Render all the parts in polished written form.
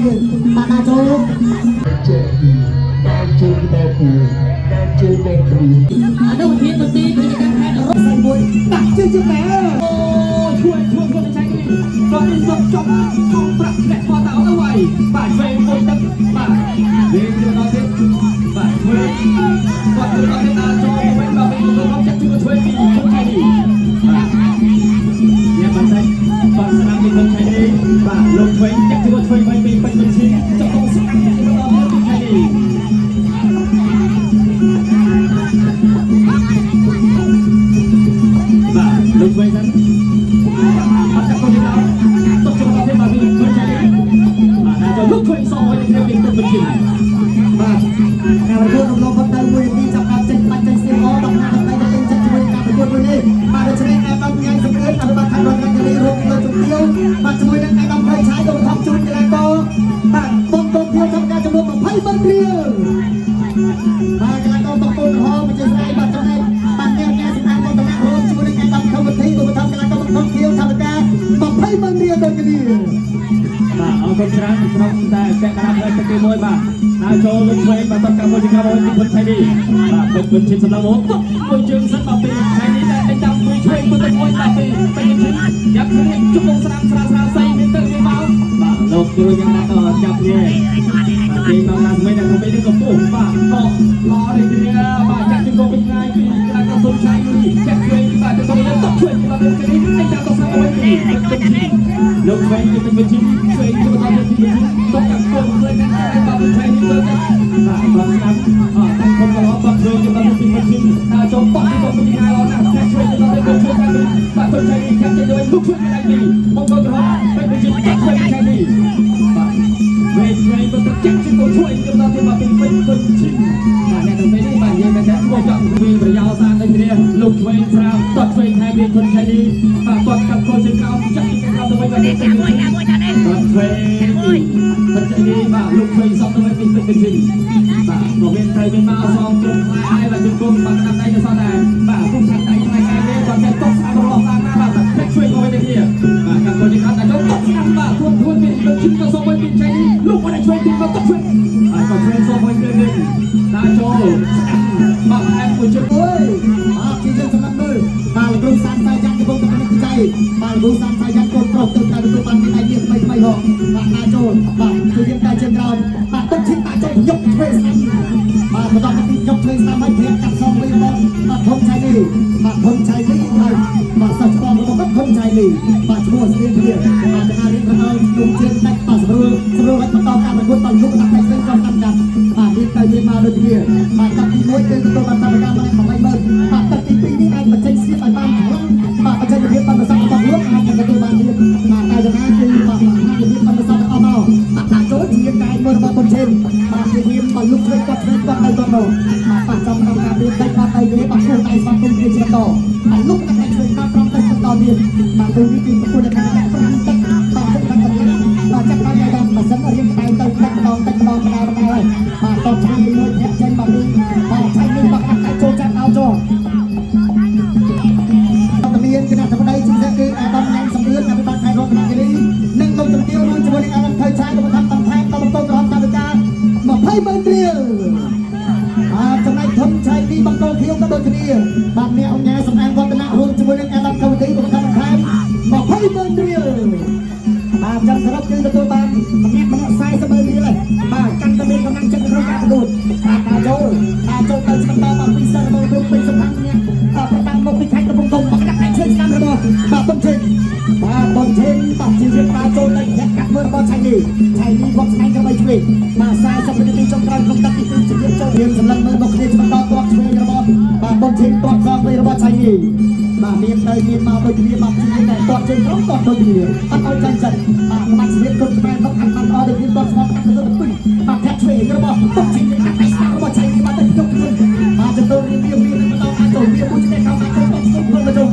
យើងបាទដាក់ចូល ចេះពីតាមចូលដល់ពូតាមចូលដល់គ្រូ អនុប្រធានមន្ទីរពាណិជ្ជកម្មខេត្តរ ស្អីមួយដាក់ជើងជើងដែរ អូជួយជួយជួយឆៃនេះគាត់នេះយកចំចំប្រាក់អ្នកមកតោទៅហើយបាទឆ្វេងមួយទឹកបាទវិញទៅដល់ទៀតបាទឆ្វេងគាត់ទៅដល់ទៀតដល់ចូលវិញបាទវិញទៅដល់ចាក់ជួយឆ្វេងពីជនឆៃនេះបាទញ៉ាំបន្តិចបាទស្នាមពីជនឆៃនេះបាទលោកឆ្វេងចាក់ជួយឆ្វេងវិញពីពេជ្របញ្ជីចុះកងស្នាមទៅដល់ទៀតឆៃនេះ បាទលោកវិញសិនអត់កាត់កូនទេដល់ຕົកចូលដល់ទេបាទវិញឃើញចានេះបាទដល់ចូលលោកឃើញសឲ្យនឹងវិញទៅបញ្ជី បាទការប្រកួតរំលងផុតទៅមួយនាទីចាប់ដល់ចេញបាច់ចេញស្ទៀងអដល់ណាដល់ទៅពេញចិត្តជាមួយការប្រកួតមួយនេះបាទដូច្នេះអែដាមញ៉ៃសំរឿនអភិបាលខេត្តរតនគិរីរួមលើជំទាវបាទជាមួយនឹងអែដាមព្រៃឆាយលោកថំជូនកីឡាករបាទបងបងទាវធ្វើការចំនួន20ម៉ឺនរៀលបាទកីឡាករបង្គោលក្រហមអធិស្ឋានបាទចំណែកបាទអ្នកអ្នកសម្អាតមន្តនៈរួមជាមួយនឹងអែដាមខំវិធីឧបត្ថម្ភកីឡាករបង្គោលខៀវថវិកា20ម៉ឺនរៀលដូចគ្នា បាទអរគុណច្រើនក្នុងតែពាក់កណ្ដាលផ្លូវទឹកទី1បាទដល់ចូលលោកឆ្វេងបាទតកម្មមួយជាកម្មមួយពីពុនឆៃនេះបាទពេជ្របញ្ជីសម្លឹងមកຕົកមួយជើងសិនបាទពីឆៃនេះតែដេញតាមមួយឆ្វេងមួយទៅមួយបាទពីពេជ្របញ្ជីយ៉ាប់គ្នាជុំងស្រាមស្រាស្រាសៃមានទៅមានមកបាទលោកគ្រូយ៉ាងណាក៏ចាប់គ្នាបាទទីមកណាស្មីដល់ទៅនេះក៏ពុះបាទកកឡនេះគ្នាបាទចាក់ជើងកពីថ្ងៃពីក្រាក៏សុំឆៃនេះចាក់ឆ្វេងបាទទៅទៅតក់ឆ្វេងបាទទៅនេះដេញតាមតស្រាមមួយពីពេជ្របញ្ជីលោកឆ្វេងទៅពេជ្របញ្ជីឆ្វេងទៅបន្តទៅបញ្ជីតក់កាប់ពុះផ្លេខាងក្រៅបាទឆៃនេះទៅបាទបាទស្ដាប់អត់តាំងខំក៏បាទឆ្វេងទៅដល់ពីបញ្ជីដល់ចូលតក់ទៅពីថ្ងៃឡណាចាក់ឆ្វេងទៅដល់ទៅឆ្វេងទៅបាទទៅឆៃនេះខាក់ចេញទៅលោកឆ្វេងទៅពីមកទៅក្រហមពេជ្របញ្ជីចាក់ឆ្វេងឆៃនេះបាទវេឆ្វេងទៅចាក់ជិះទៅជួយទៅដល់ទីបាទពីពេជ្របញ្ជីបាទអ្នកទាំងពីរនេះបាទនិយាយមែនតើធ្វើចង់វិញប្រយោសានដូចគ្នាលោកឆ្វេងស្រាបតឆ្វេងថែមានជនឆៃនេះបាទគាត់កាប់កូនជើងក្រោមចាក់ជើងក្រោមទៅវិញបាទបាទឆ្វេងបញ្ជីនេះបាទលោកឆ្វេងសក់ទៅវិញពីពេជ្របញ្ជីបាទក៏មានត្រូវមានមកសងជុំខ្លាយបាទជុំគុំបាទកណ្ដាប់ដៃក៏សោះដែរបាទគុំឆាត់ដៃផ្នែកឯនេះបាទតែតបស្អាតរបស់តាមណាបាទពេជ្រឆ្វេងមកវិញនេះបាទកាប់កូនជើងក្រោមតែចូលតបស្ដាំបាទធួនធួនពីបញ្ជីក៏សងវិញពីឆៃនេះលោកមកឆ្វេងទីមកតបឆ្វេងបាទក៏ឆ្វេងសងវិញទៅនេះដាក់ចូលស្ដាំបាទថែមមួយជើង អើយបាទជាយើងសម្រាប់មើលបាទលោកគ្រូសានសាយយ៉ាងកំពុងតែពិនិត្យវិច័យបាទលោកគ្រូសានសាយយ៉ាងកូនប្រុសទៅតែទទួលបានពីដៃមាសថ្មីថ្មីហងបាទណាចូលបាទជួយយើងតែជើងក្រោមបាទទឹកឈិតដាក់ចូលយកឆ្វេងស្ដាំបាទបន្តមកទីយកឆ្វេងស្ដាំហើយព្រាកាត់សងវិញរបស់បាទធំឆៃនេះបាទធំឆៃនេះហើយបាទសិស្សច្បងរបស់គាត់ធំឆៃនេះបាទឈ្មោះស្រៀងគ្នាបាទចនារៀងរអើជុំជើងដាច់បាទស្រួលស្រួលឲ្យបន្តការប្រកួតដល់លោកដាក់តែឆ្វេងក្រោមតាមកាត់បាទមានទៅមានមកដូចគ្នាបាទកាត់ទី1គឺទទួលបានកម្មការម្នាក់80000បាទទឹកទី2នេះអាចបញ្ចេញស្លៀកឲ្យបានខ្លាំងបាទបញ្ចេញរបៀបបានប្រសពរបស់ខ្លួនអាចនឹងទទួលបានទៀតបាទតែយ៉ាងណាគឺបាទហារបៀបបានប្រសពអស់មកបាទដាក់ចូលជាកាយមួយរបស់បុនឆេនបាទជារៀមបាទលុកឆ្វេងគាត់ឆ្វេងគាត់ទៅគាត់មកបាទប៉ះចំក្នុងការរៀបដាច់បាទទៅទេបាទឈ្មោះដៃស្វាគមន៍គ្នាជាបន្តបាទលុកដាក់ឆ្វេងតាមត្រង់ទៅបន្តទៀតបាទពេលនេះគឺប្រគួតនៅខាងដាក់5ទឹកបាទទឹកដល់កន្លះបាទចាប់តាមដៃដល់ម៉ាស៊ីនរៀងតែទៅតិចម្ដងតិចម្ដងម្ដងម្ដងហើយបាទតបឆ្វេងមួយធាក់ចេញបាទនេះបាទឆៃនេះបាទដាក់ចូលចាប់អោចូល តមានគណៈធិបតីជាពិសេសគឺអាដាមញ៉ាំសំរឿនអភិបាលខេត្តរតនគិរីនិងលោកជំទាវរួមជាមួយនឹងអាដាមថៃឆាយឧបត្ថម្ភបន្ថែមដល់បង្គោលក្រហមតាវិការ20ម៉ឺនរៀលបាទចំណែកធំឆៃទីបង្គោលខៀវក៏ដូចគ្នាបាទអ្នកអង្គការសំអាងវឌ្ឍនៈរួមជាមួយនឹងអាដាមកវិធីឧបត្ថម្ភបន្ថែម20ម៉ឺនរៀលបាទចាំសរុបគឺទទួលបានម្នាក់ម្នាក់40ម៉ឺនរៀលហើយបាទកាន់តែមានកម្លាំងចិត្តក្នុងការប្រកួតបាទតាចូលតាចូលទៅស្បន្តបាទពីសិស្សរបស់លោកពេញសំខាន់ម្នាក់បាទប្រតាមមកពីខេត្តកំពង់ធំមកដាក់តែឈើឆ្នាំរបស់បាទបុនជិនបាទបុនជិនបាទជារៀបតាចូលទៅធាក់កាត់មើលរបស់ឆៃនេះឆៃនេះវត្តស្នែងក្របីឆ្វេងបាទ40វិនាទីចុងក្រោយក្នុងទឹកទី2ជំរាបចូលរៀនសម្លឹងមើលមកគ្នាជាបន្តទាត់ឆ្វេងរបស់បាទបុនជិនទាត់សងវិញរបស់ឆៃនេះបាទមានទៅមានមកដូចគ្នាបាទជាតែទាត់ជើងក្រោមទាត់ដូចគ្នាអត់ឲ្យចាញ់ចិត្តបាទក្បាច់ស្លៀកគុណខ្មែរមកហាត់បានល្អដូចគ្នាទាត់ស្មោះកាត់ទៅទៅពេញបាទធាក់ឆ្វេងរបស់បុនជិនដាក់តែស្ដាប់របស់ឆៃនេះបាទទៅយកខ្លួនបាទទៅរៀបរៀបរៀបបន្តអាចចូលវាមួយឆ្នេះខោអាចចូលតស្គប់ពលមកជុំ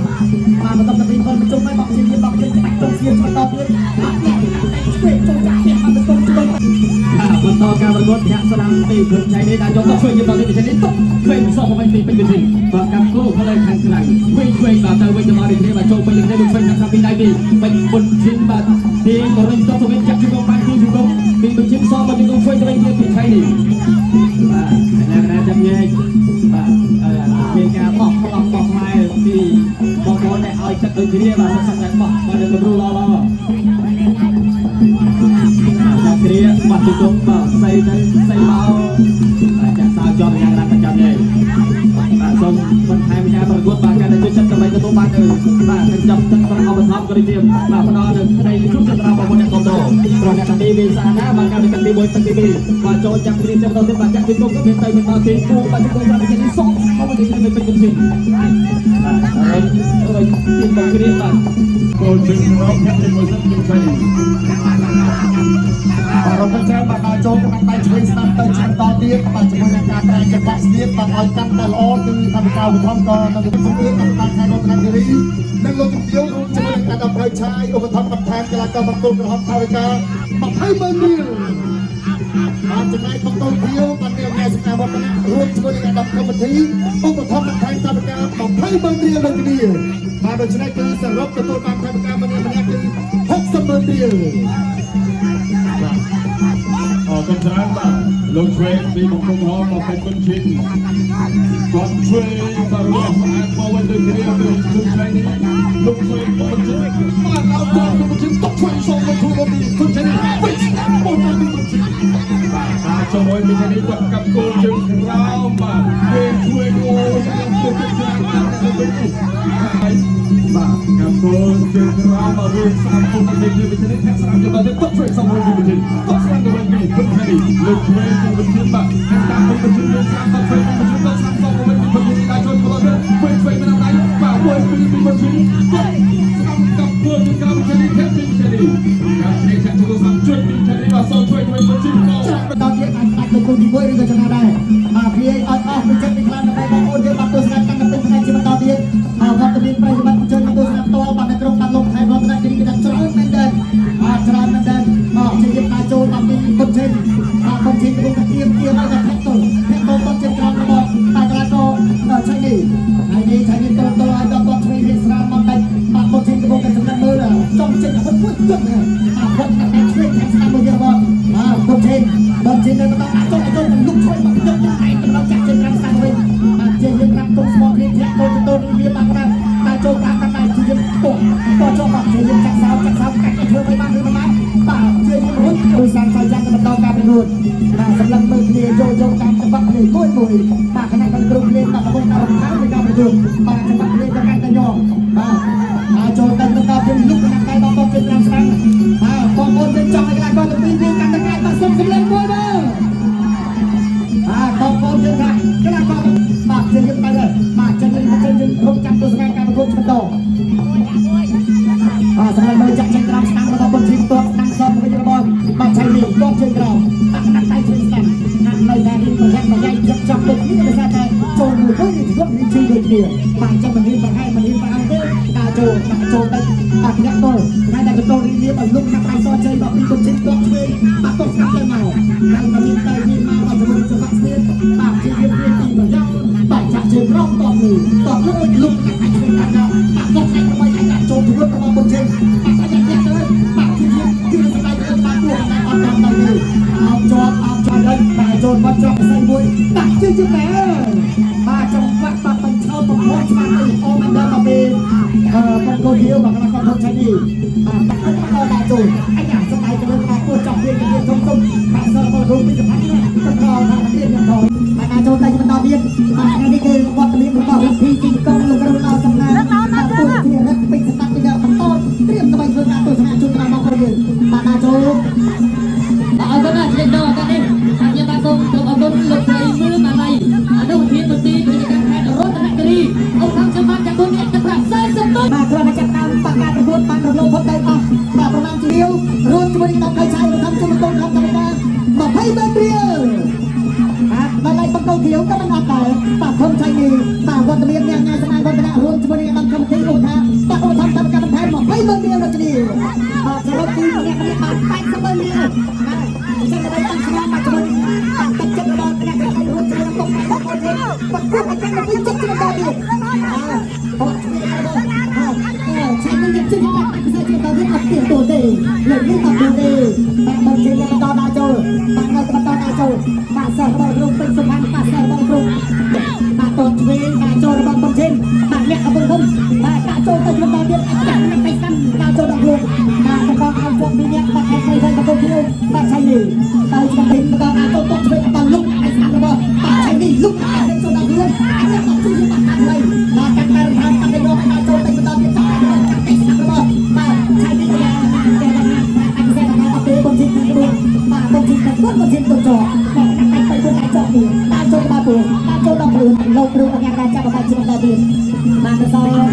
បាទបន្តទៅពលមកជុំហើយបកជាបកជាច្បាច់ជុំស្លៀកបន្តទៀតបាទអ្នកតែឆ្វេងចូលចាក់បាទទៅជុំជុំ បាទបន្តការប្រកួតធាក់ស្ដាំពីគុណឆៃនេះដាក់យកទៅជួយយើងដល់នេះឆៃនេះតុកឆ្វេងសងមកវិញពីពេញវិធីបាទកាប់គោផ្លូវខាងក្រៅវិញឆ្វេងបាទទៅវិញទៅមកនេះគ្នាបាទចូលពេញនេះលោកឆ្វេងខាងពីដៃពីពេញបុនឈិនបាទទីក៏រិញស្តុកទៅវិញចាក់ជង្គង់បានគូជង្គង់ពីបញ្ជី ឆៃនីបាទកញ្ញាកណាចាប់ញែកបាទមានការបោះប្លង់បោះផ្លែពីបងប្អូនដែលឲ្យទឹកដូចគ្នាបាទសុខតែបោះបាទនៅគំរូល្អល្អចាប់គ្រាបាត់ជង្គង់បាទសៃទៅសៃមកបាទចាក់សោជាប់កញ្ញាកណាចាប់ញែកបាទសូមបន្ថែមការប្រកួតបាទការដែលជួយចិត្តដើម្បីទទួលបាននៅបាទកញ្ចប់ទឹកប្រអប់ធំក៏ដូចជាបាទផ្ដល់នៅក្តីជោគជ័យដល់បងប្អូនអ្នកគ្រប់គ្រងព្រោះអ្នកតាទីវាសាណាបាទការទឹកទី1ទឹកទី2បាទចូលចាប់គ្នាចាប់ដល់ទៀតបាទចាក់ជង្គង់មានទៅមានដល់ទីគូបាទជង្គង់តាមទីនេះសងមកវិញទៅពេញគុំស៊ីបាទរយទីបងគ្នាបាទ គោលជើងក្រោមធាក់ជាមួយសិនជើងឆៃនី បាទរំច្រើនបាទដល់ចូលក្នុងដៃឆ្វេងស្ដាំទៅជាបន្តទៀតបាទជាមួយនឹងការប្រែចង្វាក់ស្នៀតបាទឲ្យកាន់តែល្អគឺថាវិការឧបត្ថម្ភក៏នៅក្នុងសំអឿនតាមខេត្តរតនគិរីនិងលោកជំទាវរួមជាមួយនឹងការដល់ប្រៃឆាយឧបត្ថម្ភបន្ថែមកីឡាករបង្គោលក្រហមថាវិការ20ម៉ឺនរៀលបាទចំណែកបង្គោលខៀវបាទនេះអង្គសម្រាប់វឌ្ឍនៈរួមជាមួយនឹងអាដាមកម្មវិធីឧបត្ថម្ភបន្ថែមថាវិការ20ម៉ឺនរៀលដូចគ្នាបាទដូច្នេះគឺសរុបទទួលបានថាវិការម្នាក់ម្នាក់គឺ60ម៉ឺនរៀល បាទអរគុណច្រើនបាទលោកឆ្វេងពីបង្គោលក្រហមមកពេជ្រគុណឈិនគាត់ឆ្វេងបាទរស់ស្អាតមកវិញដូចគ្នាពីគុណឆៃនីលោកឆ្វេងបុញ្ជិបាទអរគុណបុញ្ជិតុកឆ្វេងសូមមកជួយមកពីគុណឆៃនីវិញស្ដាប់មកពីគុណឈិនបាទបាទចូលមួយពីឆៃនីគាត់កាប់គោលជើងក្រោមបាទវិញឆ្វេងអូស្អាតទៅច្រើនបាទទៅវិញបាទកាប់គោលជើងក្រោមបាទវិញស្អាតពុំទៅពីឆៃនីធាក់ស្រាំទៅបាទតុកឆ្វេងសូមមកពីបុញ្ជិតុកស្រាំទៅវិញពីគុណឆៃនីលោកឆ្វេងពីបុញ្ជិបាទតាមបុញ្ជិយើងស្រាំតុកឆ្វេងបុញ្ជិតុកស្រាំសូមមកវិញពីគុណឆៃនីដល់ចូលទៅវិញឆ្វេងមិនដល់បាទមួយពីពីបុញ្ជិតុកស្រាំកាប់គោលជើងក្រោមឆៃនីធាក់ពីឆៃនីកាប់នេះចាក់ជង្គង់ស្រាំជួយពីឆៃនីបាទសូមជួយវិញបុញ្ជិ ដល់ទៀតអាចដាច់ទៅគូទី1ឬក៏ចំណាដែរបាទព្រាយឲ្យអស់ពីចិត្តពីខ្លាំងដើម្បីបងប្អូនយើងបាទទស្សនាកាន់តែពេញថ្ងៃជាបន្តទៀតបាទវត្តមានប្រិយមិត្តអញ្ជើញមកទស្សនាផ្ទាល់បាទនៅក្រុងបានលោកខេត្តរតនគិរីគឺថាច្រើនមែនទែនបាទច្រើនមែនទែនបាទជារៀបការចូលបាទពីបុនឆេនបាទបុនឆេនកំពុងតែទៀមទៀមឲ្យតែធាក់ទល់ធាក់ទល់តជិតក្រោមរបស់បាទកីឡាករឆៃនេះហើយនេះឆៃនេះទល់ទល់ឲ្យដល់គាត់ឆ្វេងរៀងស្រាលមកដាច់បាទបុនឆេនកំពុងតែសម្រាប់មើលចង់ចេញអាវុធមួយគត់ណាអាវុធតែឆ្វេងខាងស្ដាំមួយទៀតរបស់បាទបុនឆេនបុនឆេននៅបន្តដាក់ចូលចូលលុកឆ្វេងមកយកតែតំណចាក់ជើងក្រោមស្ដាំវិញបាទជាយើងប្រាប់គុំស្មោះគ្នាធាក់ទល់ទល់វាបាទបាទតែចូលតាមតាមដៃជាយើងពុះតចូលបាទជាយើងចាក់សោចាក់សោកាច់ឲ្យធ្វើមិនបានឬមិនបានបាទជាយើងរុញដោយសារសៃយ៉ាងបន្តការប្រកួតបាទសម្លឹងមើលគ្នាយកយកតាមចង្វាក់គ្នាមួយមួយបាទគណៈកម្មគ្រូភ្លេងបាទកំពុងតែរំខាននៃការប្រកួតបាទចង្វាក់គ្នាក៏កាន់តែញោមបាទហើយចូលទៅបន្តយើងលុកកណ្ដាលដៃបងប្អូនជើងក្រោមស្ដាំបាទបងប្អូនយើងចង់ឲ្យកីឡាករទាំងពីរវាកាន់តែកាយបាទសូមសម្លេងមួយបាទបាទបងប្អូនយើងថាកីឡាករបាទជើងយើងទៅហើយបាទជើងយើងជើងយើងរំចាំទស្សនាការប្រកួតបន្តបាទសម្រាប់មើលចាក់ចេញក្រោមស្ដាំរបស់បុនជីទាត់ស្ដាំសងវិញរបស់បាទឆៃលីទាត់ជើងក្រោមដាក់កណ្ដាលដៃឆ្វេងស្ដាំហាក់នៅតែរៀនប្រយ័ត្នប្រយែងយកចំដូចគ្នាដោយសារតែចូលមួយមួយនេះធ្លាប់រៀនជឿដូចគ្នាបាទចាំមិនរៀនប្រហែលមិនរៀនប្រហែលទេដើរចូលដាក់ចូលទៅបាទញាក់ទល់ហើយតែកតោរៀនរៀបឲ្យលុកណាស់ដៃសជ័យបាទពីបុនជីទាត់ឆ្វេងបាទទាត់ស្ដាំទៅមកហើយក៏មានទៅមានមកបាទជាមួយចង្វាក់ស្នៀនបាទជារៀនរៀនពីប្រយោជន៍បាទចាក់ជើងក្រោមទាត់នេះទាត់លុកលុកណាស់ដៃឆ្វេងកាត់បាទទាត់ស្អែកដើម្បីឲ្យដាក់ចូលធ្ងន់របស់បុនជីបាទអាយ៉ាទៅបាទជារៀនគឺស្ដាយទៅបាទពួកតែអត់តាមទៅទេអោបជាប់អោបជាប់ហើយបាទចូលបាត់ជាប់ផ្សេងមួយដាក់ជើងជាបែបាទចង្វាក់បាទបញ្ឆោតប្រព័ន្ធស្មារតីអូមិនដល់មកពេលអឺកងកូនៀវបាទកងកូនឆៃនេះបាទដាក់ទៅដល់ចូលអាយ៉ាស្ដាយទៅលើបាទពួកចាប់វាគ្នាធំធំបាទសល់មករូបពីចំហាក់ណាទៅក្រថាទៀតយ៉ាងថយបាទចូលទៅបន្តទៀតបាទថ្ងៃនេះគឺវត្តមានរបស់រិទ្ធីគីកងលោកគ្រូឡសំណាងបាទពួកជារិទ្ធពេញស្ដាប់ពីដល់បន្តត្រៀមដើម្បីធ្វើការទស្សនាជូនដល់បងប្អូនយើងបាទចូល បាទអរគុណណាស់ជាដល់ឱកាសនេះបាទខ្ញុំបាទសូមគោរពអរគុណលោកស្រីមឿងអាឡៃអនុប្រធានមន្ទីរពាណិជ្ជកម្មខេត្តរតនគិរីអង្គការខ្ញុំបាទចាក់ទុនអ្នកទឹកប្រាក់40ម៉ឺន បាទគ្រាន់តែចាប់តាមបកការប្រកួតបានរំលោភផុតទៅអស់បាទប្រមាណជារៀលរួមជាមួយនឹងដល់ខៃឆៃរំខំជុំកូនខំកម្មការ23រៀលបាទដល់ឡៃបង្គោលខៀវក៏មិនអត់ដែរបាទធំឆៃនេះបាទវត្តមានអ្នកញ៉ាសមាវឌ្ឍនៈរួមជាមួយនឹងដល់កម្មវិធីឧទាបាទឧទាហរណ៍កម្មការបន្ថែម23រៀលដូចគ្នាបាទសរុបគឺម្នាក់ម្នាក់បាន80រៀលបាទអញ្ចឹងដើម្បីតាំងស្នាមបាទជាមួយនឹងតាំងទឹកចិត្តរបស់អ្នកក្រៃរួមជាមួយនឹងពុកម៉ែបងប្អូនយើងប្រកួតឲ្យកាន់តែវិញចិត្តជាបន្តទៀតបាទបោះជួយរបស់បាទឆៃនេះយើងជិះបាត់ពិសេសជាបន្តទៀតអត់ទៀងទទេលើកនេះអត់ទៀងទេបាទបើជិះបន្តដល់ចូលបាទនៅបន្តដល់ចូល នេះតែឆ្នាំនេះបន្តអាចចូលតឆ្វេងបន្តលុកអាចស្ដាប់របស់បាទឆៃនេះលុកអាចចូលដល់ខ្លួនអាចដល់ជួយបាទកាត់លៃបាទកាត់តែរំខានកាត់តែយកអាចចូលទៅបន្តទៀតចាប់កាត់តែស្ដាប់របស់បាទឆៃនេះក៏យ៉ាងតែអាចសេះដល់ពេលបំជីក្នុងខ្លួនបាទបំជីក្នុងខ្លួនបំជីទៅចោបាទកាត់តែទៅខ្លួនអាចចោទៀតតាមចូលបាទពូតាមចូលដល់ខ្លួនលោកគ្រូបញ្ញាការចាប់បាទជាបន្តទៀតបាទកសល